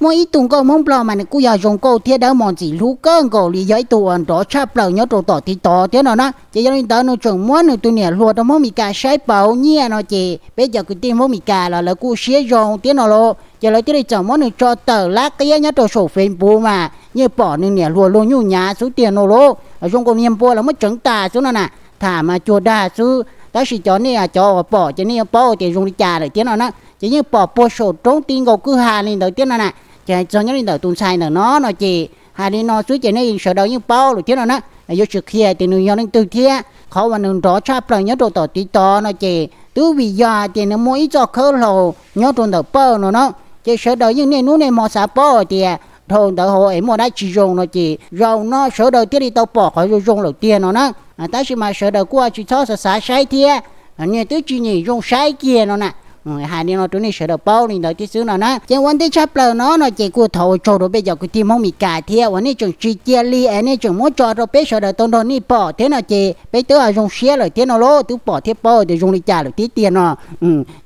Muaj ib tug nkauj Hmoob Nplog mas nws kuj yog zoo nkauj thiab dawb mos ntxim hlub kawg nkaus li, yog ib tug uas nrov tshaj plaws nyob rau tom TikTok thiab no na. Ces yog li ntawd nws tseem muab nws tus niam hluas rau Hmoob Mes Kas saib pauv nyiaj no ces peb cov kwv tij Hmoob Mes Kas los lawv kuj siab zoo thiab no lauj. Ces lawv thiaj li txawm muab nws tso tawm lab qiab nyob rau saum Facebook mas yeej pom nws niam hluas luag nyuj nyav xwb tiag no lauj. Zoo nkaus niag npua lawv muab tseev tas xwb no na. Tham mas cuag dag xwb, tab sis cov nej cov uas pom ces nej yuav paub tias zoo li cas lawm thiab no na. Ces yeej pom puag saum roob ti nkaus kwj ha li ntawd thiab no na. Ces hais txog nyob li ntawm tus ntxhais ntawm no no ces hais li no xwb ces nej sawv daws yeej paub lawm thiab no na. Yuav tsis qhia tias nws yog leej twg thiab. Qhov uas nws nrov tshaj plaws nyob rau tom TikTok no ces twb vim yog hais tias nws muaj ib txoj khawb hlau nyob rau ntawm pawj no na. Ces sawv daws yeej niaj hnub niaj hmo xav paub hais tias dhau ntawd hauv es muaj dab tsi zoo no ces zaum no sawv daws thiaj li tau pom qhov zoo zoo lawm tiag no na. Tab sis mas sawv daws kuj tsis txhob xav xav saib thiab, niag twb tsis nyiam zoo saib kiag no na. Hais li no rau nej sawv daws paub li ntawd thiab xwb no na. Ces ua ntej tshaj plaws no no ces kuj thov ua tsaug rau peb cov kwv tij Hmoob Mes Kas thiab uas nej tseem tsis cia li es nej tseem muab tso rau peb sawv daws tau nrog nej pom thiab no ces peb twb zoo siab lawm thiab no lauj, twb pom thiab paub tias zoo li cas lawm thiab tiag no.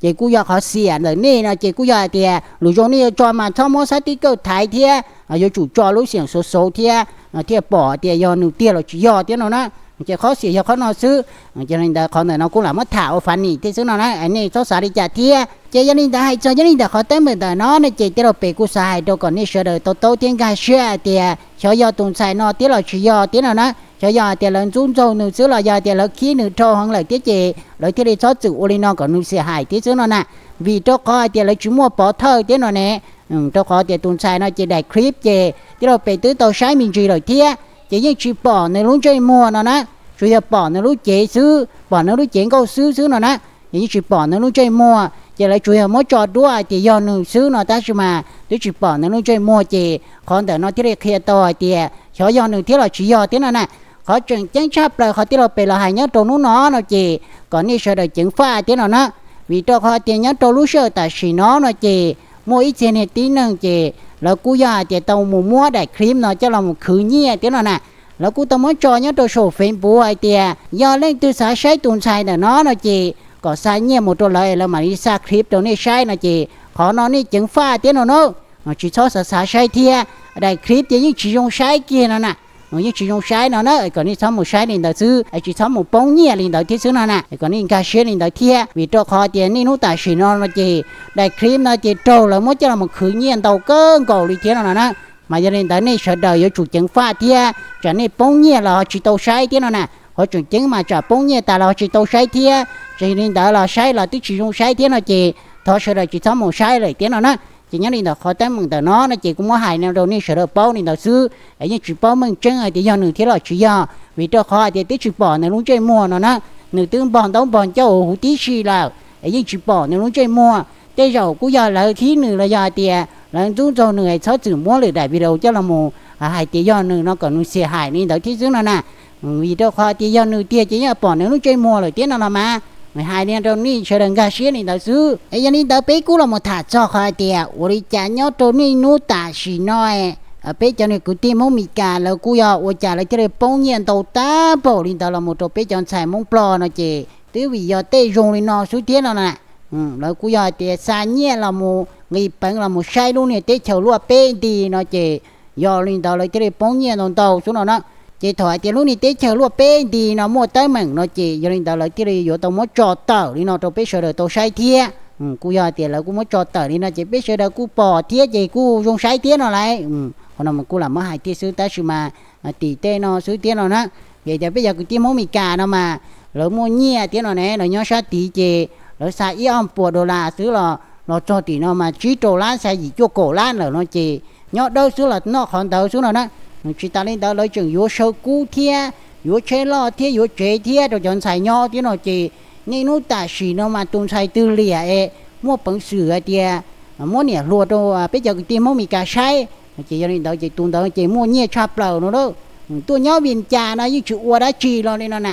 Ces kuj yog qhov xiam ntawm nej no ces kuj yog hais tias lus zoo nej yuav tso mas txhob muab xab tib kawj thaiv thiab yuav tsum tso lub xiam xauv xauv thiab thiaj pom tias yog nws tiag los tsis yog thiab no na. Ces qhov xiam yog qhov no xwb. Ces li ntawd qhov ntawm no kuj lam muab tham ua funny thiab xwb no na, nej txhob xav li cas thiab. Ces yog li ntawd hais txog yog li ntawm qhov teeb meem ntawm no ne ces tij laug Pem kuj xav hais rau kom nej sawv daws tau taub thiab nkag siab hais tias xyov yog tus ntxhais no thiab los tsis yog thiab no na. Xyov yog hais tias lawv ntxub ntxaug nws xwb los yog hais tias lawv khib nws dhau heev lawm thiab ces lawv thiaj li txhob txwm ua li no kom nws xiam hais thiab xwb no na. Vim rau qhov hais tias lawv tsis muaj pov thawj thiab no ne. Rau qhov tias tus ntxhais no ces daim clip ces tij laug Pem twb tau saib me ntsis lawm thiab ces yeej tsis pom nws lub ntsej muag no na. Tsuas yog pom nws lub cev xwb, pom nws lub cev nkauj xwb xwb no na. Ces yeej tsis pom nws lub ntsej muag ces lawv tsuas yog muab tso duab hais tias yog nws xwb no tab sis mas twb tsis pom nws lub ntsej muag ces qhov ntawm no thiaj li qhia tau hais tias xyov yog nws thiab los tsis yog thiab no na. Qhov tseem ceeb tshaj plaws qhov tij laug Pem los hais nyob rau hnub no no ces kom nej sawv daws ceev faj thiab no na. Vim rau qhov tias nyob rau lub sij hawm tam sim no no ces muaj ib txhia niag tib neeg ces lawv kuj yog hais tias tau mus muab daim clip no coj los mus khwv nyiaj thiab no na. Lawv kuj tau muab tso nyob rau saum Facebook hais tias yog leej twg xav saib tus ntxhais ntawm no no ces kom xa nyiaj mus rau lawv es lawv mam li xa clip rau nej saib no ces qhov no nej ceev faj thiab no na. Tsis txhob xav xav saib thiab. Daim clip ces yeej tsis zoo saib kiag no na. Yeej tsis zoo saib no na, kom nej txhob mus saib li ntawd xwb es tsis txhob mus poob nyiaj li ntawd thiab xwb no na, kom nej nkag siab li ntawd thiab. Vim rau qhov tias niaj hnub tam sim no no ces daim clip no ces raug lawv muab coj los khwv nyiaj ntau kawg nkaus li thiab no no na. Mas yog li ntawd nej sawv daws yuav tsum ceev faj thiab, tsam nej poob nyiaj los ho tsis tau saib thiab no na. Qhov tseem ceeb mas tsam poob nyiaj tas los ho tsis tau saib thiab, tsis li ntawd los saib los twb tsis zoo saib thiab no ces thov sawv daws tsis txhob mus saib lawm thiab no na. Ces nyob li ntawm qhov teeb meem ntawm no no ces kuv muab hais no rau nej sawv daws paub li ntawd xwb es yeej tsis paub meej tseeb hais tias yog nws thiab los tsis yog, vim rau qhov hais tias twb tsis pom nws lub ntsej muag no na. Nws twb npog ntaub npog ncauj huv tib si lawm es yeej tsis pom nws lub ntsej muag. Tej zaum kuj yog lawv khib nws los yog hais tias lawv ntxub ntxaug nws es txhob txwm muab lwm daim video coj los mus hais tias yog nws no kom nws xiam hais li ntawd thiab xwb no na. Vim rau qhov tias yog nws tiag ces yeej pom nws lub ntsej muag lawm thiab no los mas. Hais li rau nej sawv daws nkag siab li ntawd xwb es yog li ntawd peb kuj los mus tham txog qhov hais tias ua li cas nyob rau niaj hnub tam sim no peb cov niag kwv tij Hmoob Mes Kas lawv kuj yog ua cas lawv thiaj li poob nyiaj ntau tag npaum li ntawd los mus rau peb cov ntxhais Hmoob Nplog no ces twb vim yog tej zoo li no xwb thiab no na. Lawv kuj yog hais tias xa nyiaj los mus nqis peev los mus saib lub niag teb chaws luaj peb nti no ces yog li ntawd lawv thiaj li poob nyiaj ntau ntau xwb no na. Ces thaum hais tias lub niag teb chaws luaj peb nti no muaj teeb meem no ces yog li ntawd lawv thiaj li yuav tau muab tso tawm li no rau peb sawv daws tau saib thiab. Kuj yog hais tias lawv kuj muab tso tawm li no ces peb sawv daws kuj pom thiab ces kuj zoo saib thiab no lauj. Qhov no mas kuj lam muab hais thiab xwb tab sis mas tim tej no xwb thiab no na. Vim tias peb cov kwv tij Hmoob Mes Kas no mas lawv muaj nyiaj thiab no ne, lawv nyob sab tid ces lawv xa ib ob puas dollar xwb los los txog tim no mas tsib rau lab xa yim cuaj kaum lab lawm no ces nyob dawb xwb los noj qhov ntawd xwb no na. Tsis tas li ntawd lawv tseem yuav saw kub thiab yuav tsheb loj thiab yuav tsev thiab rau cov ntxhais nyob thiab no ces niaj hnub tam sim no mas tus ntxhais twg liam es muaj peev xwm hais tias muab niam hluas rau peb cov kwv tij Hmoob Mes Kas saib ces yog li ntawd ces tus ntawd ces muaj nyiaj tshaj plaws no lauj. Tuaj nyob Vias Cas no yeej tsis ua dab tsi los li no na,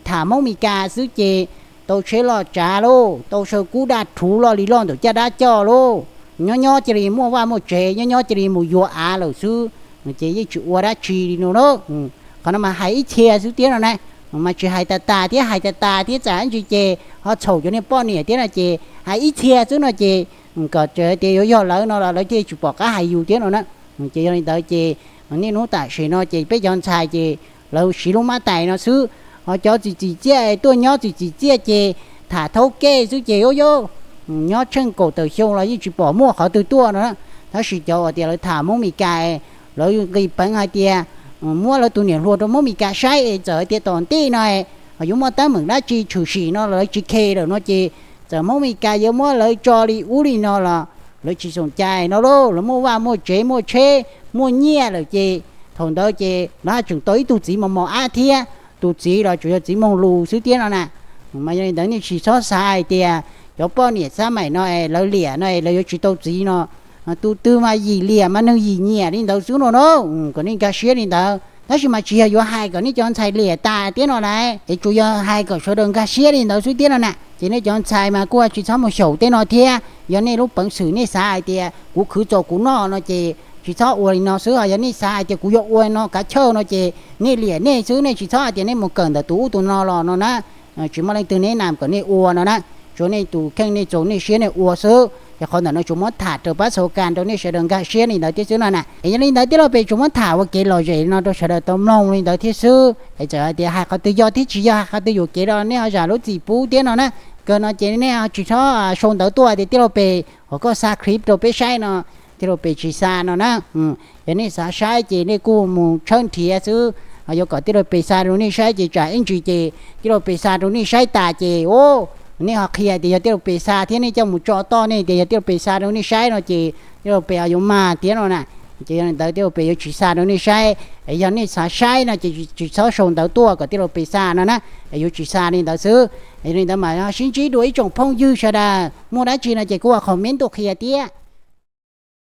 tham Hmoob Mes Kas xwb ces tau tsheb loj tsav lauj, tau saw kub daj rhuv loj li loj ntawm caj dab coj lauj, nyob nyob cia li muaj vaj muaj tsev, nyob nyob cia li mus yuav av lawm xwb, ces yeej tsis ua dab tsi li no lauj. Qhov no mas hais ib txhia xwb thiab no na. Mas tsis hais tas tas thiab, hais tas tas thiab txawm ntsis ces ho txhaum cov niag poj niam thiab no ces hais ib txhia xwb no ces kom tias yuav yog lawv no los lawv thiaj tsis pom qab hais yus thiab no na. Ces yog li ntawd ces niaj hnub tam sim no ces peb cov ntxhais ces lawv siv lub mab tais no xwb, ho cov txiv txiv txiaj tuaj nyob txiv txiv txiaj ces tham thaub kej xwb ces yuav yuav nyob tsheej kaum tawm xyoo los yeej tsis pom muaj qhov twg tuaj no na. Tab sis cov uas tias lawv tham Hmoob Mes Kas, lawv nqis peev hais tias muab lawv tus niam hluas rau Hmoob Mes Kas saib es txawm hais tias tom ntej no yuav muaj teeb meem dab tsi tshwm sim no lawv tsis khe lawm no ces txawm Hmoob Mes Kas yuav muab lawv tso li ub li no los lawv tsis xoom cai no lauj. Lawv muaj vaj muaj tsev muaj tsheb muaj nyiaj lawm ces thaum ntawd ces lawv haj tseem tau ib tug txiv mos mos ab thiab, tus txiv los tsuas yog txiv moog lus xwb thiab no na. Mas yog li ntawd nej tsis txhob xav hais tias cov poj niam xab maim no es lawv liam no es lawv yuav tsis tau txiv no. Tus twg mas yim liam mas neeg yim nyiam li ntawd xwb no na. Kom nej nkag siab li ntawd, tab sis mas tsis yog yuav hais kom nej cov ntxhais liam tas thiab no lauj, es tsuas yog hais kom sawv daws nkag siab li ntawd xwb thiab no na. Ces nej cov ntxhais mas kuj tsis txhob mus xyaum tej no thiab. Yog nej lub peev xwm nej xav hais tias kuv khwv txaus kuv noj no ces tsis txhob ua li no xwb. Yog nej xav hais tias kuv yuav ua no kav chawj no ces nej liam nej xwb, nej tsis txhob hais tias nej mus kawm ntawm tus ub tus no los no na. Tsis muaj leej twg nej nam kom nej ua no na. Tsuav nej tus kheej nej txaus nej siab nej ua xwb. Ces qhov ntawm no tsuas muab tham raws pab xaus kas rau nej sawv daws nkag siab li ntawd thiab xwb no na. Es yog li ntawd tij laug Pes tsuas muab tham ua kev lom zem no rau sawv daws tau mloog li ntawd thiab xwb. Es txawm hais tias hais qhov twg yog thiab tsis yog, hais qhov twg yuam kev los nej ho zam lub txim pub thiab no na. Kawg no ces nej tsis txhob sau ntawv tuaj tias tij laug Pes, hos koj xa clip rau peb saib no, tij laug Pes tsis xa no na. Yog nej xav saib ces nej kuj mus tshawb nrhiav xwb. Yuav kom tij laug Pes xa rau nej saib ces tsam ib ntsis ces tij laug Pes xa rau nej saib tas ces nej ho qhia tias yog tij laug Pes xa thiab nej coj mus tso toj nej tias yog tij laug Pes xa rau nej saib no ces tij laug Pes yuav mag thiab no na. Ces yog li ntawd tij laug Pes yuav tsis xa rau nej saib. Yog nej xav saib no ces tsis txhob sau ntawv tuaj kom tij laug Pes xa no na. Yuav tsis xa li ntawd xwb. Yog li ntawd mas sib ntsib dua ib tsoom phooj ywg sawv daws, muaj dab tsi no ces kuj ua comment tuaj qhia thiab.